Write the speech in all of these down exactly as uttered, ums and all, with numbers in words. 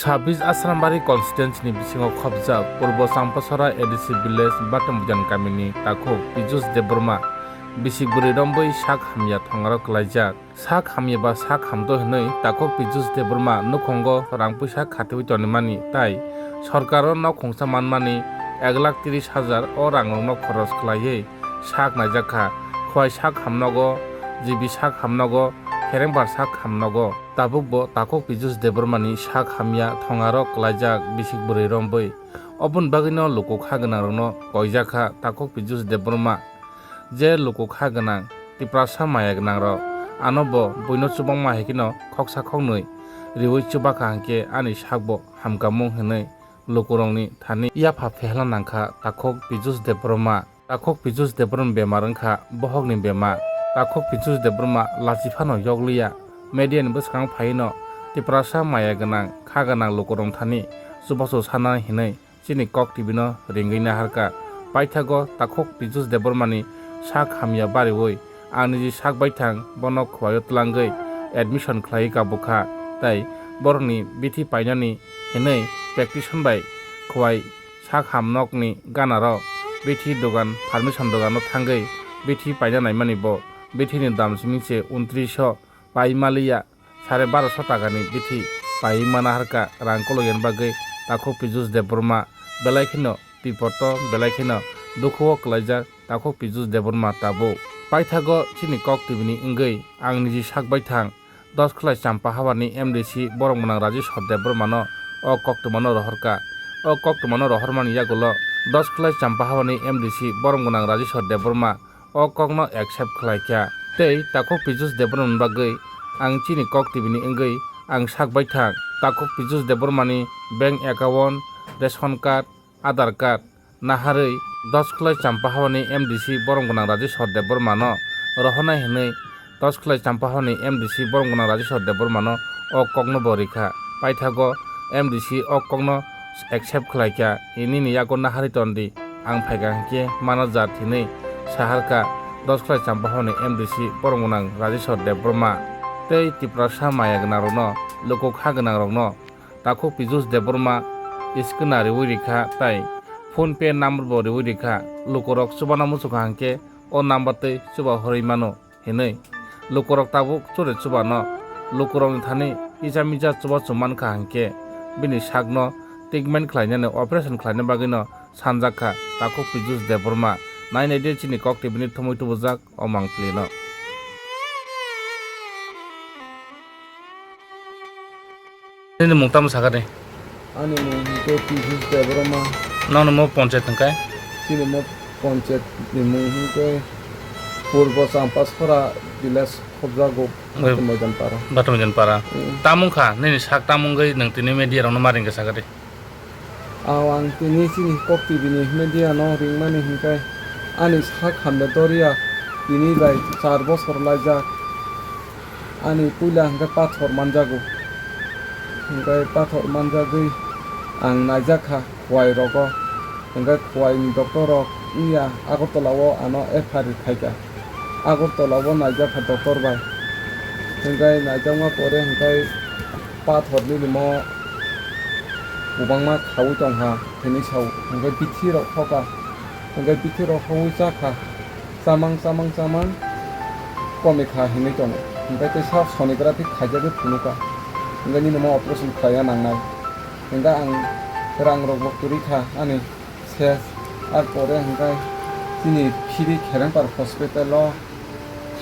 Chabis Asrambari constituency ni bisingo khopjak Purbo Champasora A D C village Batambujan kamini takhuk Pijus Debbarma bisik bwrwi rombwi sak hamya thongaro kwlaijak. Sak hamya ba sak hamto hinwi takhuk Pijus Debbarma nukhungo rang puisa khatiwi tonimani tai sorkaro nok khungsa manmani ek lakh tris hajar o rangrokno khoros khlaiwi sak naijak kha. Khwai sak hamnogo, G B sak hamnogo, Kherengbar sak hamnogo. Tabukbo takhuk Pijus Debbarmani sak hamya thongaro kwlaijak bisik bwrwi rombwi. Oboni bagwino luku kha gwnangrokno koijak kha takhuk Pijus Debbarma. Je luku kha gwnang, Tiprasa maya gwnangrok, ano bo buino chubangma hai kheno khoksa khoknwi riui chuba kha hinkhe ani sakbo hamkamung hinwi lukurokni thani yapha phehla nangkha takhuk Pijus Debbarma. Takhuk Pijus Debbarma bemar wngkha bohokni bemar. Takhuk Pijus Debbarma lachi phano yokliya. Media ni bwskango phaino Tiprasa maya gwnang, kha gwnang lukurokni thani chubachu sana hinwi chini Kok T V no ringwi naharkha. Paithago takhuk Pijus Debbarmani sak hamya bariui ang niji sak baithang bono khwlaio twlangwi admission khlaiwi kabukha, tei borokni bithi painani hinwi practitioner bai khwlai sak hamnokni ganaro bithi dogan pharmison dogano thangwi bithi paina naimani bo bithini dam simi se untris o pai maliya. Sare barosho takani bithi paiwi mana harkha rang kolokya bagwi takhuk Pijus Debbarma belai kheno bipodo belai kheno dukhuo kwlaijak takhuk Pijus Debbarma tabuk. Paithago chini Kok T V ni wngwi ang niji sak baithang Doskhwlai Champa Hawani M D C borom gwnang Rajeshwar Debbarmano o koktwmano rohorkha. O koktwmano rohormani yagulo Doskhwlai Champa Hawani M D C borom gwnang Rajeshwar Debbarma o kokno accept khlaikha. Tei takhuk Pijus Debbarmani bagwi ang chini Kok T V ni wngwi ang sak baithang. Takhuk Pijus Debbarmani bank account, ration card, Aadhaar card naharwi Doskhwlai Champa Hawani M D C borom gwnang Rajeshwar Debbarmano rohornai hinwi Doskhwlai Champa Hawani M D C borom gwnang Rajeshwar Debbarmano o kokno bo rikha. Paithago M D C o kokno accept khlaikha, nini yago naharwi tondi, ang phaikha hinkhe mana jat hinwi saharkha Doskhwlai Champa Hawani M D C borom gwnang Rajeshwar Debbarma. Tei Tiprasa maya gwnangrokno, luku kha gwnangrokno takhuk Pijus Debbarma skana riui rikha tei PhonePe number bo riui rikha. Lukurok chubana muchukha hinkhe o number twi chuba horwi mano hinwi lukurok tabuk churi chubano. Lukurokni thani kisa misa chubachu mankha hinkhe bini sakno treatment khlainani operation khlaina bagwino sanjakha takhuk Pijus Debbarma. Nainai de chini Kok T V ni thumui tubujak o mangpili no. Nini mung tamo sakha de? Ani mung hwnkhe Pijus Debbarma. Nono mo ponchayat hwnkhe? Chini mo ponchayat ni mung hwnkhe Purbo Champasora village Khobjago, Oi. Batambujan para. Batambujan para. Mm. Tamung kha, nini sak tamung gwi nwng tini media rokno ma ringkha sakha de? Aw, ang tini chini Kok T V ni media no ringmani hinkhe ani sak hamya doria tini bai char bosor laijak. Ani puila hinkhe pathor manjago. Hinkhe pathor manjagwi ang naijakha khwai rogo. Hinkhe khwai ni doctor rok wngya Agartala o ano F I R khaikha. Agartala o naijakha doctor bai. Hinkhe naijakma pore hinkhe pathor nini mo kwbangma khaui tongkha hinwi sao. Hinkhe bithi rok hoka. Hinkhe bithi rok houi chakha. Chamang, chamang, chamang komi kha hinwi tongo. Hinkhe teisa sonography khaijagwi phunukha. Hinkhe nini mo operation khlaina nangnai. Hinkhe ang rang rokbo kwrwi kha ani ses. Ar pore hinkhe chini phiri Kherengpar hospital o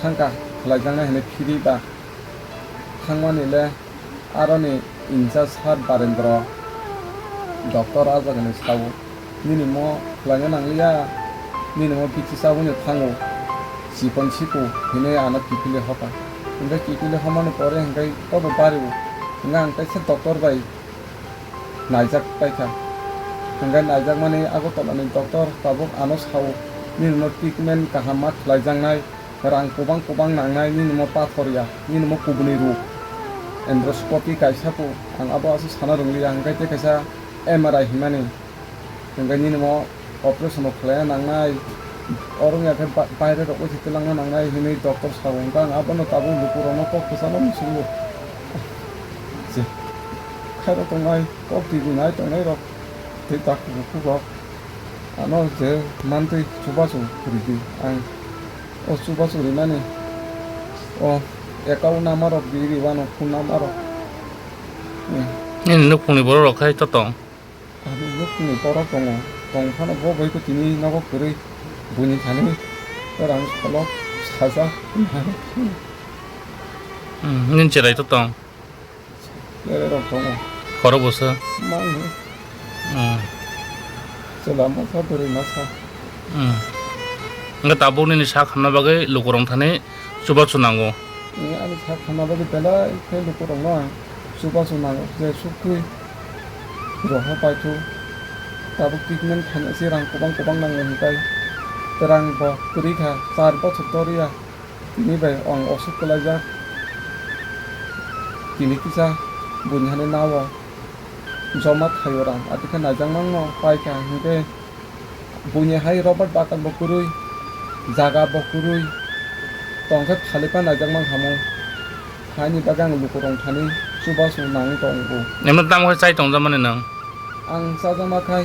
thangkha khlaijaknai hinwi phiri ba thangmani le aroni incharge sir Barendra doctor ah jagani sao, "Nini mo khlaina nangliya, nini mo bithi chabwino thango, chikon siko," hinwi ano kiphilwi hoka. Hinkhe kiphilwi homani pore hinkhe tobo bario. Hinkhe ang kaisa doctor bai naijak paikha. Hinkhe naijakmani Agartala ni doctor tabuk ano sao, "Nini no treatment kaham ma khlaijaknai, rang kwbang kwbang nangnai, nini mo pathor ya, nini mo kubuni rok, endoscopy kaisa po, ang abo aswk sana rwngliya, hinkhe tei kaisa M R I hinmani, hinkhe nini mo operation rok khlaina nangnai, oro wngya khe ba-, baire rok bai se twlangna nangnai," hinwi doctor sao. Hinkhe ang abono tabuk lukurokno kok kwchangma muchungo. Khairok tongnai, kok tibinai tongnairok tei takhuk bukhuk rok ano je mantwi chubachu ridi. Ang o chubachu rimani o account number rok ri riwano, phone number rok. Hmm. Nini nukhungni borok rok khai to tong? Ani nukhungni borok tongo, tong phano bo bai bo tini nogo kwrwi buini thani rang solo sajak. Hmm, nini cherai to tong? Ere rok tongo. Khorok bwsa? Mangni. Hmm. Chwla masa, bwrwi masa. Hmm. Wngkha tabuk nini sak hamna bagwi lukurok thani chubachu nango. Ni ani sak hamna bagwi belai khe lukurokno ang chubachu nango je sukwi roha paithu. Tabuk treatment khaina se rang kwbang kwbang nango hinkai rang bo kwrwi kha, char bochor dorya. Tini bai ang osuk kwlaijak. Tini kisa buini hani nao joma khaio rang, atikhe naijakmano paikha hinkhe buini hai Robert bakal bo kwrwi, jaga bo kwrwi, tongkhe phalipa naijakman hamung. Haini bagwi ang lukurok thani chubachu nangwi tongo. Emno tamo khe chai tongjakmani nwng? Ang chajakma khai,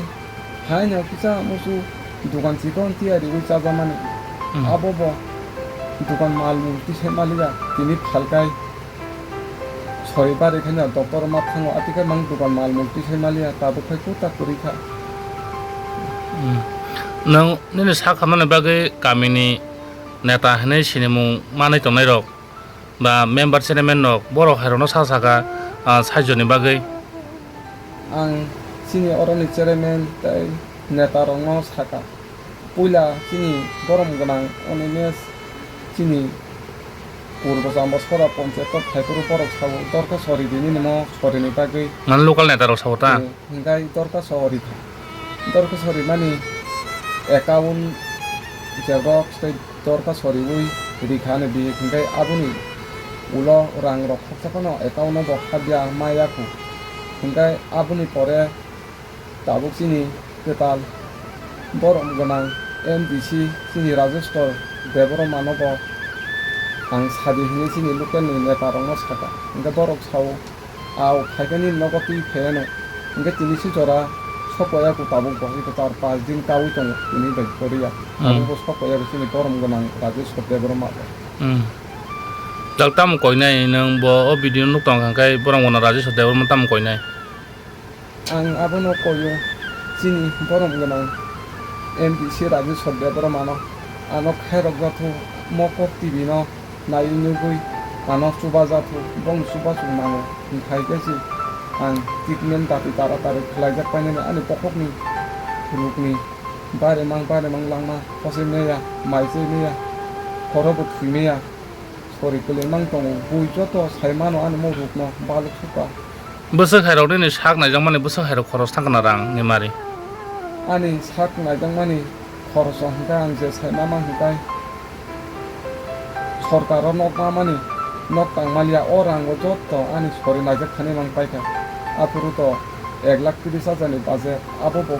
haino kisa musu dukan chikon tiyariwi chajakmani. Hmm. Abo bo dukan mal mul tisai maliya, tini phalkai sori bari khaino doctor ma thango, atikhe mang dukan mal mul tisai maliya, tabuk khai kuta kwrwi kha. Hmm. Nwng nini sak hamnani bagwi kamini neta hinwi sinimung manwi tongnairok? Ba member chairman rok borok hai rokno sa saka, ah, saichoni bagwi? Ang chini oroni chairman tei neta rokno saka, puila chini borom gwnang Animesh chini purbo Chambasora ponchayat o phaiphuru borok sao dorkha sori di nini mo sorini bagwi. Mane local neta rok sao ta? Eh, Hinkhe dorkha sori kha. Dorkha sori mani account xerox tei dorkha soriwi rikha hwnwi bihik, hinkhe aboni ulo rang rok khoroksa phano account o bo habya maya kho. Hinkhe aboni pore tabuk chini kwtal borom gwnang M D C chini Rajeshwar Debbarma no bo ang sadi hinwi chini local ni neta rok no saka. Hinkhe borok sao, Au, phaikhe nini nogo twi phaiano. Hinkhe tini si jora sok waya kho tabuk bo, hinkhe char panch din kaui tongo tini bai kwrwi ya. Hmm. Tabuk bo sok waya bo chini borom gwnang Rajeshwar Debbarma bo. Hmm. Jal tamo koinai nwng bo o video nuk tong kha khe borom gwnang Rajeshwar Debbarma tamo koinai? Ang abono koio chini borom gwnang M D C Rajeshwar Debbarma no, ano khairok jathu mo kok T V no. Naiwi nugwi ano chubajathok, bongni chubachu nango. Hinkhe khe se ang treatment dati tara tari khlaijak painani ani bokhokni rukni baremang baremang langma, hosoi meya, mai choi meya, khoro bo thwi meya, sori kwlwi mang tongo. Bui joto sai mano ani mo rukno baluk sukha. Bwswk hai rok nini sak naijakmani bwswk hai rok khoros thang kana rang ni mari? Ani sak naijakmani khoroso hwnkhe ang je sai mama hwnkhe sorkaro nok mamani nok tangmaliya, o rango jotto ani sori naijak thani mang paikha. Aphuru to ek lakh tris hajar ni budget, abo bo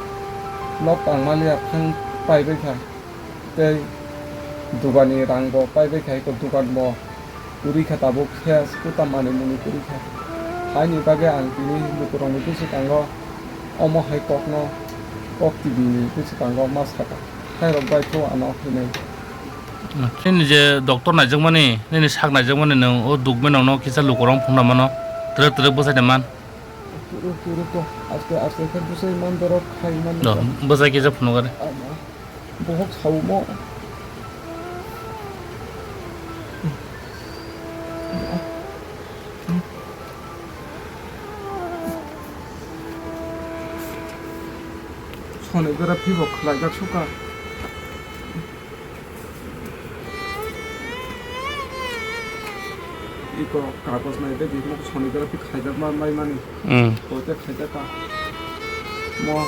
nok tangmaliya thang paibaikha. Tei dugani rangbo paibaikha, eko duganbo kwrwi kha tabuk, khe kuta manwi mwnwi kwrwi kha. Haini bagwi ang tini lukurokni bwswkango omo hai kokno, kok T V ni bwswkango ma sakha, khairok bai kho ano hinwi. Nini je doctor naijakmani, nini sak naijakmani nwng o dukmeno no kisa lukurok phunukna mano, twrwk twrwk bwsai de man. Turuk turuk ko aste aste khe bwsai man dorok khai man. Do, bwsai kisa phunuk are. Ama. Bohok saomo. Sonai bera phibo khlaijak suka. Iko kagoj nai de, bihikno sonai bera phi khaijak ma-, mai mani. Hmm. Koite khaijak ka. Mo,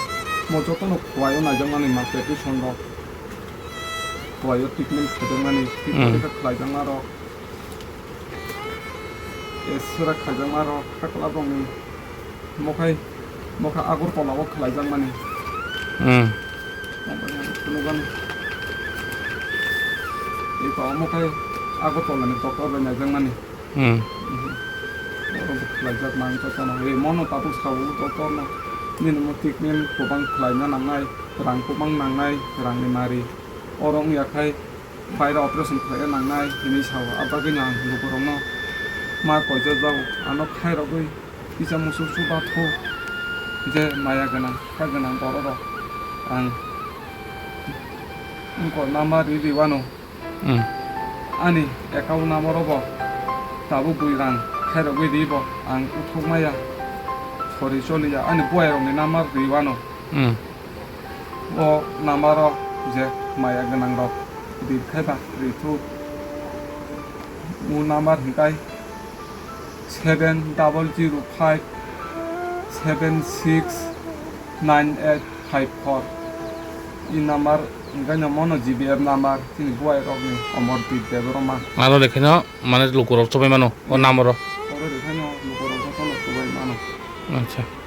mo jotono khwlaio naijakmani ma petition rok. Khwlaio treatment khaijakmani, treatment Hmm. khe khwlaijakma rok. X-ray khaijakma rok, hakla rokni mokhai, mokha Agartala o khwlaijakmani. Hmm. Phunukgani. Iko mokhai Agartala ni doctor bai naijakmani. Hmm. Mhm. Oro bo khlaijak nang jotono. Rimono tabuk sabo jotono. Nini mo treatment kwbang khlaina nangnai, rang kwbang nangnai, rangni mari. Oro wngya khai phaira operation khlaina nangnai hinwi sao. Abagwino ang lukurokno ma koijak jago. Ano khairogwi kisa musu chuba thu je maya gwnang, kha gwnang bororok ang wngkor number ri riwano. Hmm. Ani account number bo tabuk bui rang khairogwi ribo ang uthuk maya. Sori choliya ani buai rokni number riwano. Hmm. O number o je maya gwnang rok ri khaiba ri thu. O number hingkai seven double zero five seven six nine eight five four. I number hingkai no mono G B F number chini buai rokni Omor Deep Debbarma. Aro lekhaino mane lukurok chobai mano o number o. Oro lekhaino lukurok jotono chobai mano. Acha.